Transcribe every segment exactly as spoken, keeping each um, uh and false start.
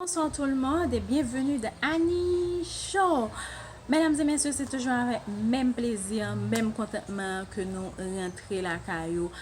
Bonsoir tout le monde et bienvenue dans Annie Show. Medam e mesye, se toujou avèk menm plezi, menm kontantman ke nou rantre lakay ou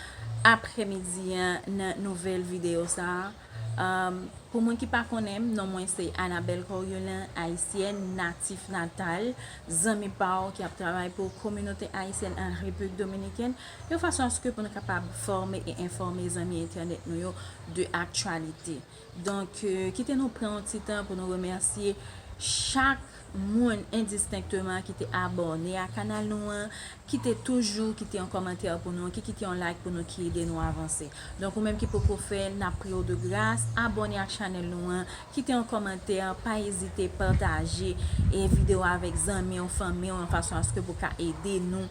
aprèmidi an nan nouvèl videyo sa a. Um, pou moun ki pa konnen m, non mwen se Anabelle Coriolan, ayisyèn, natif natal, zanmi pa w ki ap travay pou kominote ayisyèn an Repiblik Dominikèn, yon fason aske pou nou kapab fòme e enfòme zanmi entènèt nou yo de aktyalite. Donk, euh, kite nou pran yon ti tan pou nou remèsye chak moun endistenkteman ki te abòne a kanal nou an, ki te toujou kite yon kòmantè pou nou, ki kite yon like pou nou, ki ede nou avanse. Donk, ou menm ki poko fè l, n ap priye w de gras, abòne ak chanèl nou an, kite yon kòmantè, pa ezite pataje e videyo avèk zanmi w, fanmi w, yon fason aske pou ka ede nou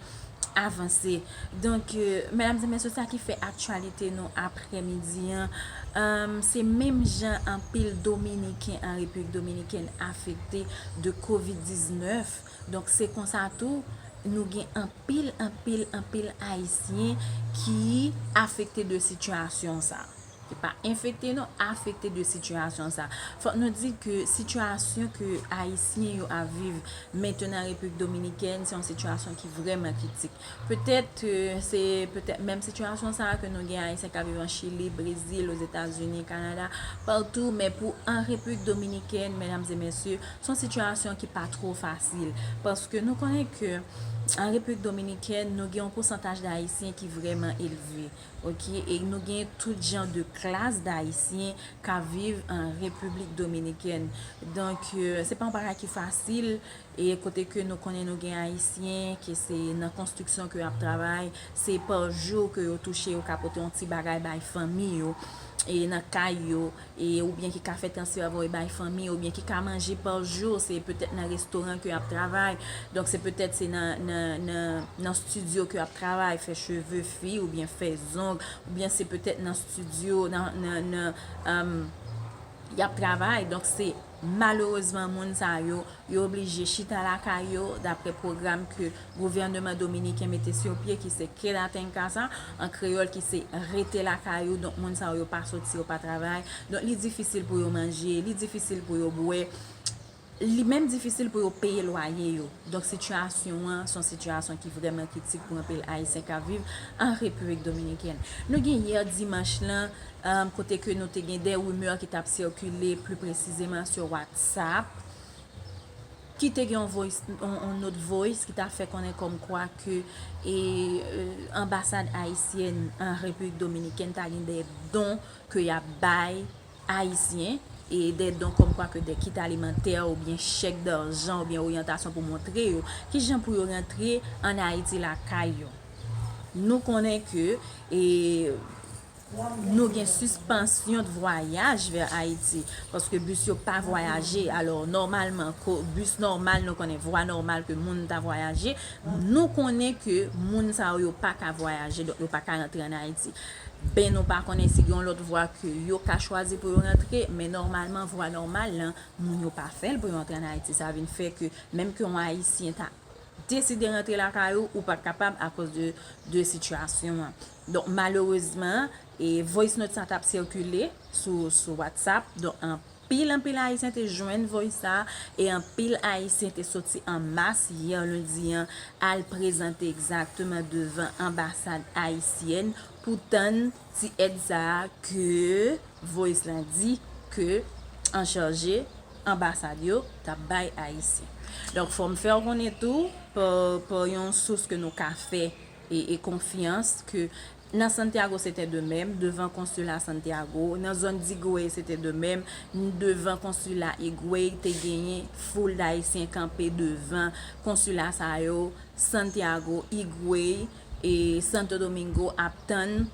avanse. Donk, euh, medam e mesye, sa ki fè aktyalite nou aprèmidi an, um, se menm jan anpil Dominiken an Repiblik Dominikèn afekte de kovid diznèf. Donk, se konsa tou, nou gen anpil, anpil, anpil Ayisyen ki afekte de sitiyasyon sa. Se pa enfekte non, afekte de sitiyasyon sa. Fòk nou di ke sitiyasyon ke Ayisyen yo ap viv mentenan Repiblik Dominikèn, se yon sitiyasyon ki vrèman kritik. Petèt, euh, se petèt menm sitiyasyon sa ke nou gen Ayisyen k ap viv an Chili, Brezil, Ozetazini, Kanada, patou, men pou an Repiblik Dominikèn, medam e mesye, se yon sitiyasyon ki pa twò fasil. Paske nou konnen ke an Repiblik Dominikèn, nou gen yon pousantaj de Ayisyen ki vrèman elve. Ok, e nou gen tout jan de klas de Ayisyen k ap viv an Repiblik Dominikèn. Donk, euh, se pa yon bagay ki fasil, e kote ke nou konnen nou gen Ayisyen, ke se nan konstriksyon ke y ap travay, se pa jou ke yo touche, yo ka pote yon ti bagay bay fanmi yo, e nan kay yo, e oubyen ki ka fè transfè voye bay fanmi, oubyen ki ka manje pa jou, se petèt nan restoran ke y ap travay. Donk, se petèt se nan, nan, nan, nan estidyo ke y ap travay, fè cheve fi, oubyen fè zong, oubyen se petèt nan estidyo, nan, nan, nan, um, y ap travay. Donk, se malerezman moun sa yo, yo oblije chita lakay yo, daprè pwogram ke gouvèneman dominiken mete sou pye, ki se Quédate en casa, an kreyòl, ki se rete lakay ou. Donk, moun sa yo, yo pa soti, yo pa travay. Donk, li difisil pou yo manje, li difisil pou yo bwè. Li menm difisil pou yo peye lwaye yo. Donk, sitiyasyon an, se yon sitiyasyon ki vrèman kritik pou anpil Ayisyen k ap viv an Repiblik Dominikèn. Nou gen yè dimanch lan, um, kote ke nou te gen de rimè ki t ap sikile, pli presizeman sou WhatsApp, ki te gen yon voice, yon, yon lòt voice ki ta fè konnen kòmkwa ke, e, euh, anbasad ayisyèn an Repiblik Dominikèn ta gen de don ke y ap bay Ayisyen, e de don kòmkwa ke de kit alimantè oubyen chèk dajan oubyen oryantasyon pou montre yo kijan pou yo rantre an Ayiti lakay yo. Nou konnen ke, e, nou gen sispansyon de vwayaj vè Ayiti, paske bis yo pa vwayaje. Alò, nòmalman, ko-, bis nòmal, nou konnen vwa nòmal ke moun ta vwayaje, nou konnen ke moun sa yo, yo pa ka vwayaje, donk yo pa ka rantre an Ayiti. Ben, nou pa konnen si gen yon lòt vwa ke yo ka chwazi pou yo rantre, men nòmalman, vwa nòmal lan, moun yo pa fè l pou yo antre an Ayiti. Sa vin fè ke menm ke yon Ayisyen ta deside rantre lakay ou, ou pa kapab akoz de, de sitiyasyon an. Donk, malerezman, e voice note sa t ap sikile sou, sou WhatsApp. Donk, anpil, anpil Ayisyen te jwenn voice sa, e anpil Ayisyen te soti an mas yè lendi an, al prezante egzakteman devan anbasad ayisyèn pou tann ti èd sa a ke voice lan di ke an chaje anbasad yo t ap bay Ayisyen. Donk, fò m fè w konnen tou, pa, pa yon sous ke nou ka fè e, e konfyans, ke nan Santiago, se te de menm, devan konsila Santiago, nan zòn Higüey, se te de menm, devan konsila Higüey, te genyen foul d Ayisyen kanpe devan konsila sa yo, Santiago, Higüey, e Santo Domingo ap tann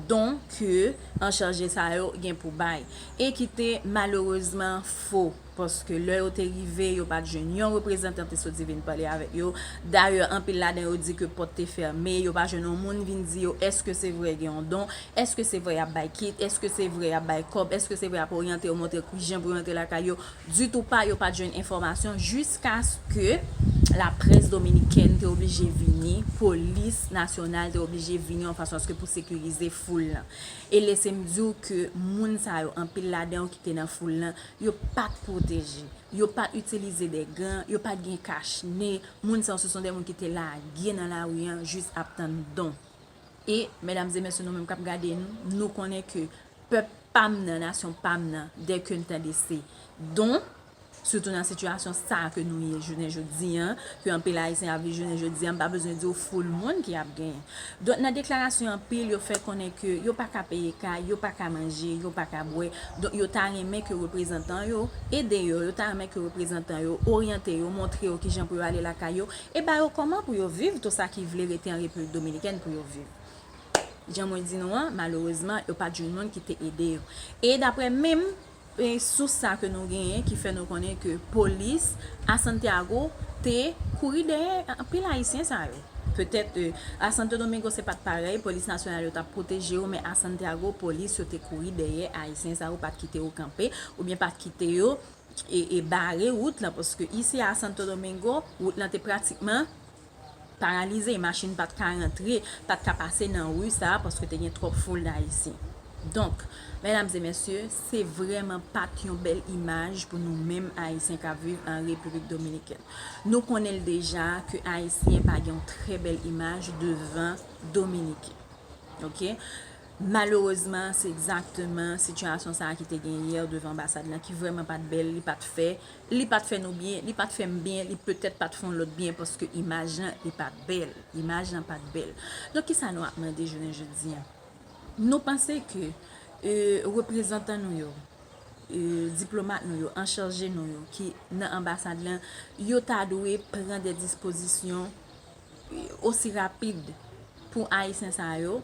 don ke an chaje sa yo gen pou bay, e ki te malerezman fo, paske lè yo te rive, yo pa t jwenn yon reprezantan te soti vin pale avèk yo. Dayè, anpil ladan yo di ke pòt te fèmen, yo pa jwenn yon moun vin di yo èske se vre gen yon don, èske se vre y ap bay kit, èske se vre y ap bay kòb, èske se vre y ap oryante yo, montre kijan pou yo rantre lakay yo. Ditou pa, yo pa t jwenn enfòmasyon jiskaske laprès dominikèn te oblije vini, polis nasyonal te oblije vini yon fason aske pou sekirize foul lan. E lese m di w ke moun sa yo, anpil ladan yo ki te nan foul lan, yo pa t pwoteje. Yo pa t itilize de gan, yo pa t gen kach ne. Moun sa yo, se son de moun ki te lage nan lari an, jis ap tann don. E, medam e mesye, nou menm k ap gade nou, nou konnen ke pèp pa m nan, nasyon pa m nan, dè ke n tande se don, sitou nan sitiyasyon sa ke nou ye jounen jodi an, ke anpil Ayisyen ap viv jounen jodi an, m pa bezwen di w foul moun ki ap genyen. Donk, nan deklarasyon anpil, yo fè konnen ke yo pa ka peye kay, yo pa ka manje, yo pa ka bwè. Donk, yo ta renmen ke reprezantan yo ede yo, yo ta renmen ke reprezantan yo oryante yo, montre yo kijan pou yo ale lakay yo, e ba yo kòman pou yo viv, tou sa ki vle rete an Repiblik Dominikèn pou yo viv. Jan mwen di nou an, malerezman, yo pa t jwenn moun ki te ede yo. E daprè menm e sous sa ke nou genyen ki fè nou konnen ke polis a Santiago te kouri dèyè anpil Ayisyen sa yo. Petèt, e, a Santo Domingo se pa t parèy, polis nasyonal yo t ap pwoteje yo, men a Santiago, polis yo te kouri dèyè Ayisyen sa yo, pa t kite yo kanpe, oubyen pa t kite yo e, e bare wout lan, paske isi a Santo Domingo, wout lan te pratikman paralize, machin pa t ka rantre, pa t ka pase nan ri sa a, paske te gen twòp foul Ayisyen. Donk, medam e mesye, se vrèman pa t yon bèl imaj pou nou menm Ayisyen k ap viv an Repiblik Dominikèn. Nou konnen l deja ke Ayisyen pa gen yon trè bèl imaj devan Dominiken. Oke? Malerezman, se egzakteman sitiyasyon sa a ki te gen yè devan anbasad lan, ki vrèman pa t bèl, li pa t fè, li pa t fè nou byen, li pa t fè m byen, li petèt pa t fè yon lòt byen, paske imaj lan, li pa t bèl. Imaj lan pa t bèl. Donk, kisa nou ap mande jounen jodi an? Nou panse ke, e, reprezantan nou yo, e, diplomat nou yo, anchaje nou yo, ki nan anbasad lan, yo ta dwe pran de dispozisyon, e, osi rapid pou Ayisyen sa yo,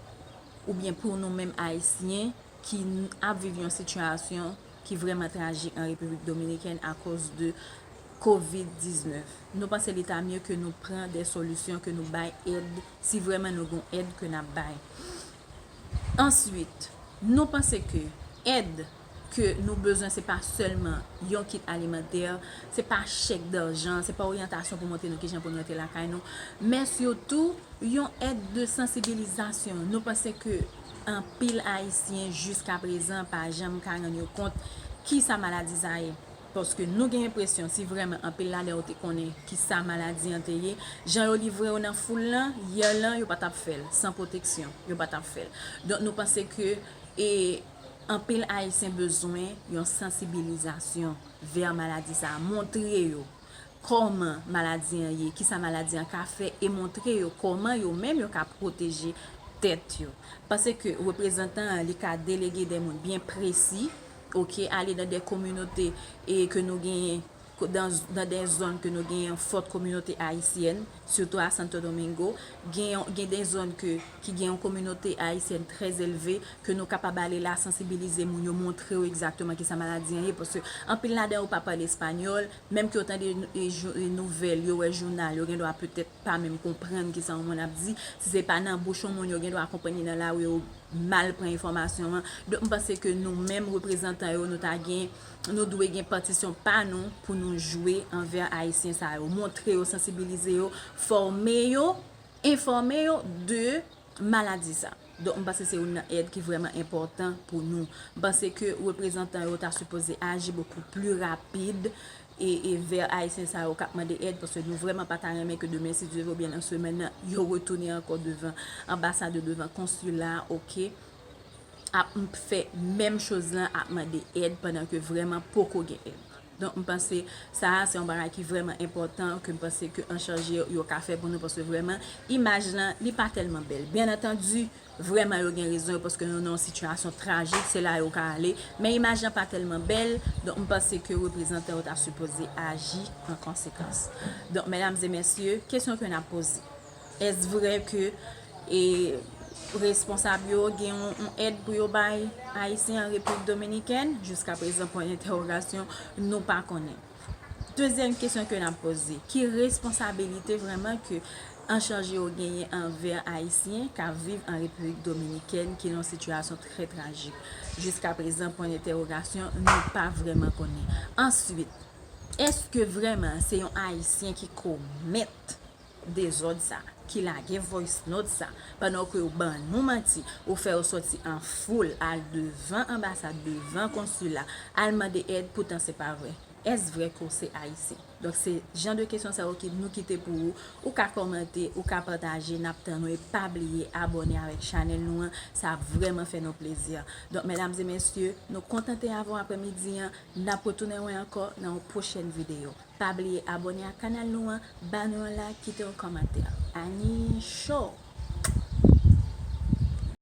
oubyen pou nou menm Ayisyen ki n-, ap viv yon sitiyasyon ki vrèman trajik an Repiblik Dominikèn akoz de kovid diznèf. Nou panse li ta mye ke nou pran de solisyon, ke nou bay èd, si vrèman nou gon èd ke n ap bay. Answit, nou panse ke èd ke nou bezwen se pa sèlman yon kit alimantè, se pa chèk dajan, se pa oryantasyon pou montre nou kijan pou nou rete lakay nou, men sitou yon èd de sansibilizasyon. Nou panse ke anpil Ayisyen jiska prezan pa janm ka rann yo kont kisa maladi sa ye. Paske nou gen enpresyon, si vrèman anpil ladan yo te konnen kisa maladi an te ye, jan yo livre yo nan foul lan, yè lan, yo pa t ap fè l, san pwoteksyon, yo pa t ap fè l. Donk, nou panse ke, e, anpil Ayisyen bezwen yon sansibilizasyon vè maladi sa a, montre yo kòman maladi an ye, kisa maladi an ka fè, e montre yo kòman yo menm yo ka pwoteje tèt yo. Paske reprezantan an, li ka delege de moun byen presi, oke, ale nan de kominote, e ke nou genyen, ko-, dan, dan de zòn ke nou genyen fòt kominote ayisyèn, sitou a Santo Domingo, gen, gen de zòn ke, ki gen yon kominote ayisyèn trè elve, ke nou kapab ale la sansibilize moun yo, montre yo egzakteman kisa maladi an ye, paske anpil ladan yo pa pale espanyòl, menm ke yo tande n-, e, jou-, e, nouvèl, yo wè jounal, yo gen dwa petèt pa menm konprann kisa yon moun ap di. Si se pa nan bouch yon moun, yo gen dwa konprann li nan lari, yo mal pran enfòmasyon an. Donk, m panse ke nou menm, reprezantan yo, nou ta gen, nou dwe gen patisyon pa nou pou nou jwe anvè Ayisyen sa yo. Montre yo, sansibilize yo, fòme yo, enfòme yo de maladi sa. Donk, m panse se youn nan èd ki vrèman enpòtan pou nou. M panse ke reprezantan yo ta sipoze aji bokou pli rapid e, e vè Ayisyen sa yo k ap mande èd, paske nou vrèman pa ta renmen ke demen, si Dye vle, oubyen nan semèn nan, yo retounen ankò devan anbasad yo, devan konsila, oke, ap m-, fè menm choz lan, ap mande èd pandan ke vrèman poko gen èd. Donk, m panse sa a se yon bagay ki vrèman enpòtan, ke m panse ke an chanje yo ka fè pou nou, paske vrèman, imaj lan, li pa tèlman bèl. Byen antandi, vrèman, yo gen rezon yo, paske nou nan yon sitiyasyon trajik, se la yo ka ale. Men imaj lan pa tèlman bèl, donk, m panse ke reprezantan yo ta sipoze aji an konsekans. Donk, medam e mesye, kesyon ke n ap poze, èske vrè ke, e, responsab yo gen yon, yon èd pou yo bay Ayisyen an Repiblik Dominikèn? Jiska prezan, pwen entèwogasyon, nou pa konnen. Dezyèm kesyon ke n ap poze, ki responsabilite vrèman ke an chanje yo genyen anvè Ayisyen k ap viv an Repiblik Dominikèn, ki nan yon sitiyasyon trè trajik? Jiska prezan, pwen entèwogasyon, nou pa vrèman konnen. Answit, Èske vrèman se yon Ayisyen ki komèt dezòd sa, ki lage voice note sa, pandan ke ou ban nou manti, ou fè yo sòti an foul, al devan anbasad, devan konsila, al mande èd, poutan se pa vre. Èske vrè ke w se Ayisyen? Donk, se jan de kesyon sa yo ki nou kite pou ou. Ou ka kòmante, ou ka pataje, n ap tann ou, e pa bliye abòne avèk chanèl nou an, sa ap vrèman fè nou plezi. Donk, medam e mesye, nou kontante avè w aprèmidi an, n ap retounen wè ankò nan yon pwochèn videyo. Pa bliye abòne ak kanal nou an, ba nou yon like, kite yon kòmantè. Annie Show!